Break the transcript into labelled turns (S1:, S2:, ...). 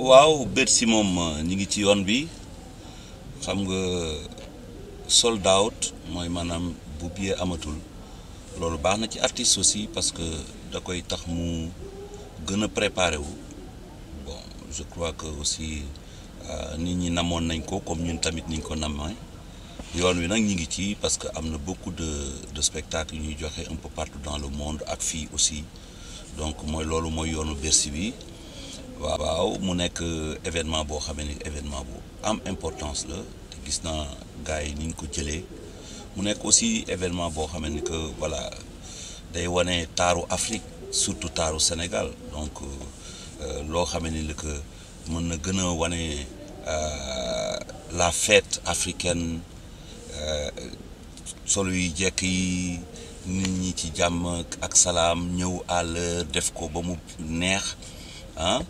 S1: waaw Bercy moom ñi ngi ci yoon bi xam nga sold out mooy maanaam bu billet amatul loolu baax na ci artiste aussi parce que da koy tax mu gën a préparé wu bon je crois que aussi nit ñi namoon nañ ko comme ñun tamit niñ ko namee yoon wi nag ñi ngi ci parce que am na beaucoup de spectacles yu ñuy joxe un peu partout dans le monde ak fii aussi donc mooy loolu mooy yoonu Bercy bi waaw mu nekk événement boo xamee ni événement bu am importance la te gis naa gars yi ni ñu ko jëlee mu nekk aussi événement boo xamee ni que voilà day wane taaru Afrique surtout taaru Sénégal donc loo xamee ni la que mën na gën a wane la fête africaine solo yu jekk yi nit ñi ci jàmm ak salaam ñëw à l'heure def ko ba mu neex ah